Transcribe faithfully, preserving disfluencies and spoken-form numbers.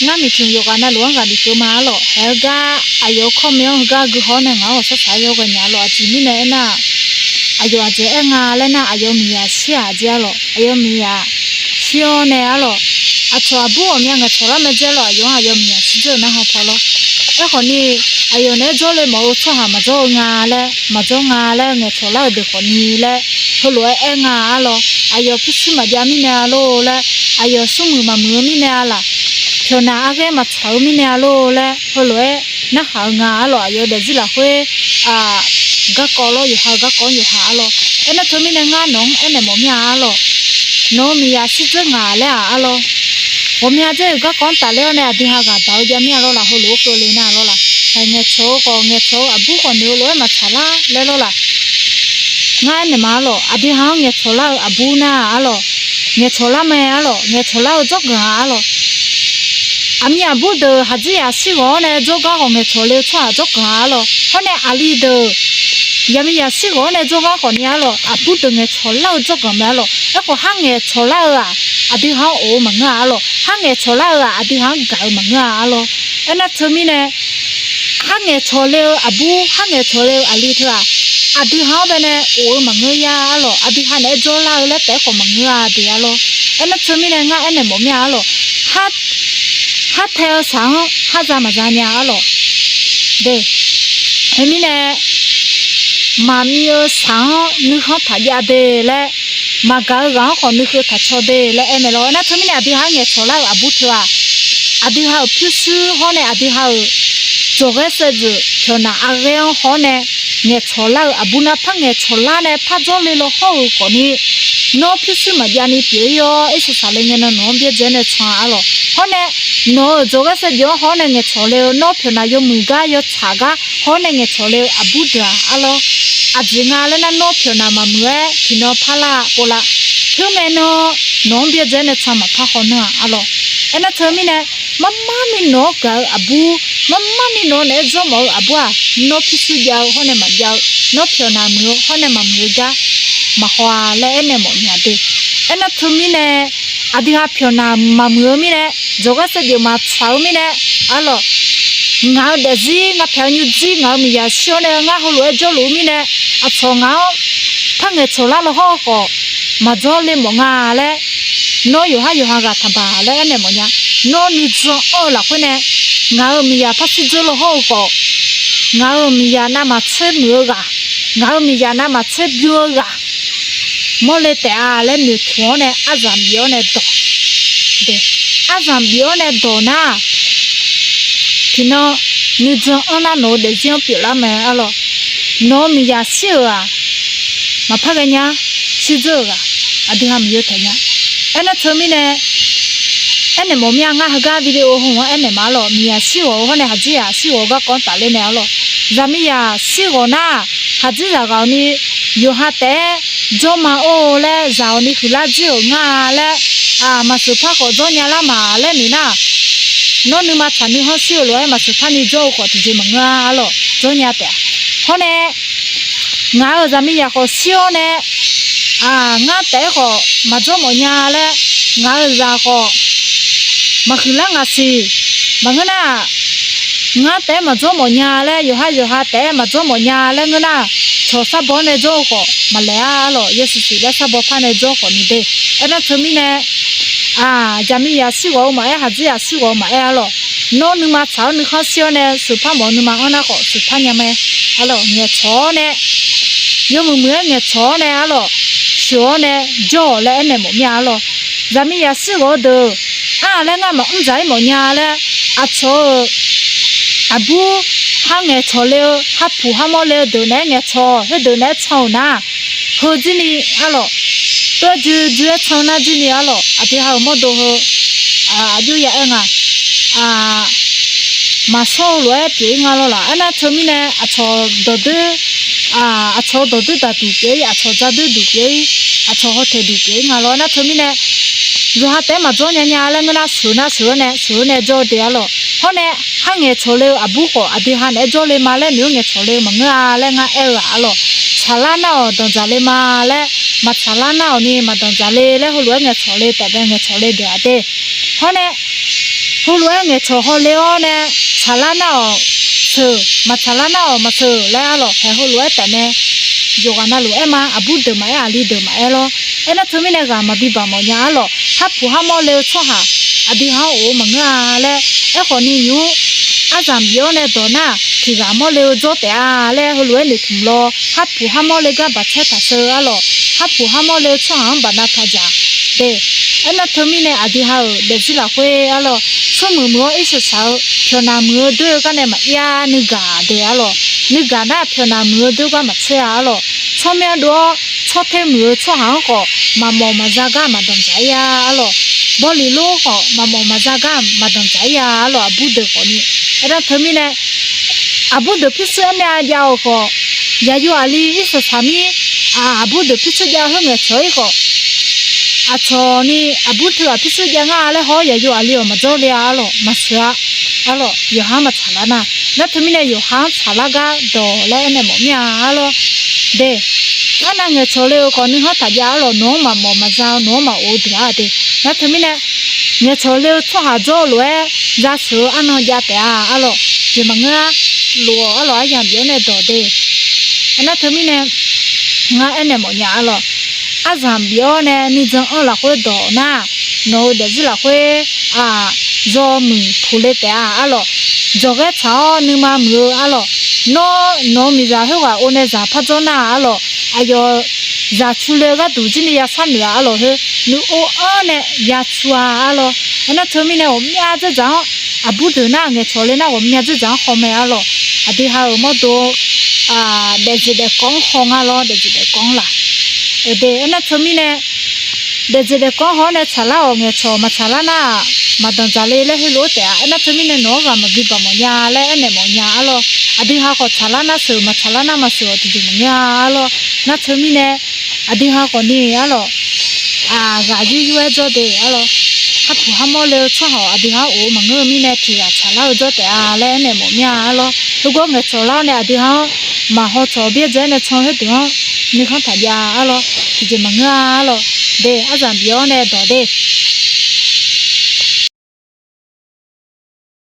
Ngar miqtmq yawqghaq navluf-anr ghaq bif keuv ma arlawq. Haeq heugar aqyawf-eu kawrmawr-anr heugar guihaw-awr nae ngaq-anr ghawqshar shaq-aer yawghae nya arlawq. Aqjeq mirnae aernar-aq, aqyawf aqjeq aer nga laer nar, aqyawf miqyaq shir-aq jeq arlawq. Aqyawf miqyaq shir-awr nae arlawq, aqcawq aqbur ghawqmya ngaeqcawq lar mae jeq arlawq. Aqyawf-anr aqyawf miqyaq shirdzeur-euq narhaq paw lawr. Aerkhawf ni, aqyawf naeq-aer jawrle mawf-eu tsawrhaq maqjawr-eu nga laer, maqjawr nga laer ngaeqcawq lar-euq deuq khawf ni laer, heulof-aer aer nga arlawq. Aqyawf pyurshuir maqjav mirnae arlawq laer, aqyawf smrmuiq maqmuiq-eu mirnae arlawq, pyawqnaq arghaer maqtsaq-eu mirnae arlawq laer, heulof-aer narhaq-eu nga arlawq. Aqyawf-eu daefzir lafkhoer garkawv lawr, yawqha-eu garkawv-anr yawqha arlawq. Aernar teumirnae ngar nawq-anr aernaeq mawf mir-a arlawq. Nawq-eu miqyaq shirdzeur ngaq laer-aq arlawq, ghawqmya dzaer-euq garkawv-anr tafler-awr nae aqdui ha ghaq daq-eu jav mir-a lawr laf, heulof-aer keuvle nar lawr laf. Haeq ngaeqcawq-eu khawf, ngaeqcawq-eu aqbur khawf noeq-eu lof-aer maqtsaq lar laer lawr laf. Ngar aernaeq ma arlawq, aqdui ha-anr ngaeqcawq lar-eu aqbur nar-aq arlawq, ngaeqcawq lar mae arlawq, ngaeqcawq lar-eu dzawrganq-a arlawq. Aqmir aqbur deuq haqdzir yaq shir ghawq-awr nae dzawrgar khawf ngaeqcawq le-eu tsawrhaq dzawrganq-a arlawq. Hawr nae aqli deuq yaqmiqyaq shir ghawq-awr nae dzawrgar khawf ni arlawq, aqbur deuq ngaeqcawq lar-eu dzawrganq mae arlawq. Aerkhawf, har ngaeqcawq lar-eu-aq, aqdui ha-anr of-eu maqngeur-a arlawq. Har ngaeqcawq lar-eu-aq, aqdui ha-anr gaq-eu maqngeur-a arlawq. Aernar teumirnae, har ngaeqcawq le-eu aqbur, har ngaeqcawq le-eu aqli teu-aq, aqdui ha-anr baenae of-eu maqngeur-a arlawq. Aqdui ha naeq-aer jawrlar-eu laer taef-aer khawf maqngeur-a de arlawq. Aernar teumirnae ngar aernaeq mawf mir-a arlawq. Har, har tae-eu shaq-anr har za maqza nya arlawq. De, heumirnae, maqmiv-eu shaq-anr nuikhanr taq jav de laer, maqgaq-eu ghaq-anr khawf nuikhanr taq caw de laer aer mae lawr. Aernar teumirnae aqdui ha-anr ngaeqcawq lar-euq aqbur teu-aq, aqdui ha-euq pyurshuir hawr nae aqdui ha-euq dzawqghaer saevdzeuf pyawqnaq arghaer-anr haw-awr nae ngaeqcawq lar-euq aqbur nar par ngaeqcawq lar nae par dzawrle law hawr-euq khawf ni, nawr pyurshuir maqjav ni pyeuf-ir-awr, irsaq saqle ngae nan nawq-anr byaerdzae nae can-a arlawq. Hawr nae nawq-euq dzawqghaer saevdzeuf-anr haw-awr nae ngaeqcawq le-eu, nawr pyawqnaq yawmuiq gar yawtsaq gar haw-awr nae ngaeqcawq le-eu aqbur deuq-aq arlawr. Aqjeq nga laer nar, nawr pyawqnaq maqmuiq-aer tiqnan parlar povlav. Khoerngae nan nawq-anr byaerdzae nae can maqpar haw nar-aq arlawq. Aernar teumirnae, marmar ni nawq-anr gaq-eu aqbur, marmar ni nawq naeq-aer dzawr mawf-eu aqbur-aq, nawr pyurshuir jav-eu hawr nae maqjav-eu, nawr pyawqnaq muiq-eu hawr nae maqmuiq-eu gar maqhaw-a laer aernaeq mawf nya de. Aernar teumirnae, aqdui ha pyawqnaq maqmuiq-eu mirnae, dzawqghaer saevdzeuf maqtsaq-eu mirnae arlawq, ngaq-euq daefzir ngaq pyaq-eu nymrjir ngaq-euq miqyaq shir-awr nae ngar heulof-aer jawrluf-eu mirnae, aqcawq ngaq-anr par ngaeqcawq lar law hawr-eu khawf, maqdzawr le mawf nga laer, nawr yawqhar yawqha ghaq taqbaq laer aernaeq mawf nya. Nawr nuijan anr-eu lafkhoer nae ngaq-euq miqyaq par shirdzeur law hawr-eu khawf, ngaq-euq miqyaq navmaqtser muiq-eu ghaq, ngaq-euq miqyaq navmaqtser bym-eu ghaq mawrle taef-a laer noeqtmq-awr nae arzanq bif-awr nae dawq. Arzanq bif-awr nae dawq nar, tiqnan nuijan anr nar nawq-eu daefzir-anr pyeuflar mae arlawq. Nawq-eu miqyaq shir-euq-aq, maqpar ghaenya shirdzeur-euq ghaq, aqdui ha miqyaer taeq nya. Aernar teumirnae, aernaeq mawf mir-a. Ngar heugar video heu-anr aernaeq ma arlawq. Miqyaq shir ghawq-eu hawr nae haqdzir yaq shir ghawq-eu garkawv-anr tafler nae arlawq. Zaqmiq yaq shir ghawq nar, haqdzir zaqghaq-awq ni yawqha taef-aer jawr ma or laer zaq-awq ni huiqlar dzir-euq ngar-a laer, maqseuq par khawf dzawr nya lar ma laer noeq nar, nawr nuima tsaq nuikhanr shir-eu lof-aer maqseuq par ni dzawr-eu khawf tiqjeq maqngeur-a arlawq, dzawr nya taef-a. Hawr nae ngaq-euq zaqmiq yaq khawf shir-awr nae, ngar taef-aer khawf maqdzawr mawf nya laer, ngaq-euq zaq khawf maqhuiqlar ngaq siq. Maqngeur nar, ngar taef-aer maqdzawr mawf nya laer, yawqha yawqha taef-aer maqdzawr mawf nya laer ngeur nar, cawq sarbaw nae dzawr-eu khawf maqlaeq-a arlawq. Yawshuif shuif laer sarbaw par nae dzawr khawf ni de. Aernar teumirnae, zaqmiq yaq shir ghawq-eu maqaer, haqdzir yaq shir ghawq-eu maqaer arlawq. Nawr nuima tsaq-awr nuikhanr shir-awr nae sheuq par mawf-eu nuima anr nar khawf sheuq par nya mae arlawq. Ngaeqcawq-awr nae, yawmuiq muiq-aer ngaeqcawq-awr nae arlawq, sheuq-awr nae jawr-awq laer aernaeq mawf mir-a arlawq. Zaqmiq yaq shir ghawq-eu deuq, ar laer ngar maqmr dzaq-ir mawf nya laer, aqcawq-euq aqbur, har ngaeqcawq le-eu, har puq har mawr le-eu deuq naeq-aer ngaeqcawq khoerdeuq naeq-aer can-euq nar, heu jir ni arlawq, tov-aer joe joe-aer can nar jir ni arlawq, aqdui ha-euq mawrdo heu aqjox ya aer nga. Maqshawr-eu lof-aer pyeuf-ir nga lawr laq. Aernar teumirnae aqcawq dawqdoer, aqcawq-eu dawqdoer daqduq pyeuf-ir, aqcawq dzadoer duq pyeuf-ir, aqcawq hawtaeq duq pyeuf-ir nga lawr. Aernar teumirnae, yawqha taef-aer maqdzawr nya nya laer ngeur nar, sheuq nar sheuq-awr nae, sheuq-awr nae jawr-eu de arlawq. Hawr nae, har ngaeqcawq le-eu aqbur khawf aqdui ha naeq-aer jawrle ma laer noeq-awr ngaeqcawq le-eu maqngeur-a laer ngar aer-eu-aq arlawq. Tsaqlar nar-awq danqdzaq le ma laer, maqtsaqlar nar-awq ni maqdanqdzaq le laer heulof-aer ngaeqcawq le taef bae ngaeqcawq le deuq-aq de. Hawr nae, Heulof-aer ngaeqcawq hawle-awr nae, tsaqlar nar-awq sheuq, maqtsaqlar nar-awq maqsheuq laer arlawq, haeq heulof-aer taef mae. Yawqghaq navluf-aer ma, aqbur deuq maqaer, aqli deuq maqaer lawr. Aernar teumirnae ghaq maqbi baq mawf nya arlawq. Kharpuq kharmawr le-eu tsawrhaq aqdui ha-anr of-eu maqngeur-a laer, aerkhawf ni nymq-mr arzaq bif-awr nae dawq nar, tiq ghaq mawrle-eu dzawr taef-a laer heulof-aer noeqtmq lawr. Kharpuq kharmawr le gar baqcaer taq sheu arlawq. Kharpuq kharmawr le-eu tsawrhaq-anr baqnav taq dzaq de. Aernar teumirnae aqdui ha-euq daefzir lafkhoer arlawq, smrmuiq muiq-awr irshaq shaq-eu, pyawqnaq muiq-eu doer-eu gar nae maqir-a, nuigaq de arlawq. Nuigaq nar pyawqnaq muiq-eu doer gar maqtser-a arlawq. Tsawrmyanr dov-awr tsawrter muiq-eu tsawrhaq-anr khawf, maqmawf maqza gar maqdanqdzaq-ir-a arlawq. Bawliq lor khawf maqmawf maqza gar maqdanqdzaq-ir-a arlawq, aqbur deuq khawf ni. Aernar teumirnae aqbur deuq pyurshuir armyav jav-euq khawf, yaqyo aqli irshaq shaq mir, aqbur deuq pyurshuir jav-eu khoer ngaeqcawq-ir khawf, aqcawq ni aqbur teughaq pyurshuir jav ngar-a laer haw-awr yaqyo aqli-awq maqdzawr le-a arlawq, maqsheuq-a arlawq, yawqha-anr maqtsaqlar nar. Nar teumirnae yawqha-anr tsaqlar gar dawq laer aernaeq mawf mir-a arlawq. De, arnav ngaeqcawq le-euq khawf nuikhanr taq jav arlawq, nawq-anr maqmawf maqza-eu, nawq-anr maqof-eu deuq-a de. Nar teumirnae ngaeqcawq le-eu tsawrhaq dzawr-eu lof-aer zasheuq-eu arnan jav taef-a arlawq. Jeq maqngeur-a, lof-awq arlawq, aryamq bif-awr nae dawq de. Aernar teumirnae ngar aernaeq mawfnya arlawq. Arzanq bif-awr nae nuijan anr lafkhoer dawq nar, nawq-euq daefzir lafkhoer, aq, yawmuiq puqle taef-a arlawq. Dzawqghaer tsaq-awr nuima muiq-eu arlawq. Nawr nawq-eu miqzaq khoerghaq or nae zaq par dzawr nar arlawq, aqyawf zaq cu le-eu gharduq jir ni yashar noeq-a arlawq, heu nuior anr nae ya cu-a arlawq. Aernar teumirnae ghawqmya dzerdzaq-anr, aqbur deuq nar ngaeqcawq le nar ghawqmya dzerdzaq-anr khawf mae arlawq. Aqdui ha-euq mawrdo daefzir daefkawv-anr khawf nga lawr, daefzir daefkawv-anr laq. Aqde aernar teumirnae daefzir daefkawv-anr haw-awr nae tsaqlar-awq, ngaeqcawq maqtsaqlar nar-aq, maqdanqdzaq le laer heulof-aer taef-a. Aernar teumirnae nawq-anr ghaq maqbi baq mawfnya laer aernaeq mawfnya arlawq. Aqdui ha khawf tsaqlar nar sheuq, maqtsaqlar nar maqsheuq-awq, tiqjeq maqngeur-a arlawq. Nar teumirnae aqdui ha khawf ni arlawq, aq, ghaq yur yur-aer dzawr de arlawq. Kharpuq kharmawr le-eu tsawrhaq-awq, aqdui ha-anr of-eu maqngeur-eu mirnae tiq ghaq tsaqlar-eu dzawr taef-a laer aernaeq mawf mir-a arlawq. Heugawr ngaeqcawq lar-awr nae aqdui ha-anr maqhaw cawq byaerdzae-aer nae can khoerdeuq-anr nuikhanr taq jav arlawq, tiqjeq maqngeur-a arlawq. De, arzanq bif-awr nae dawq de.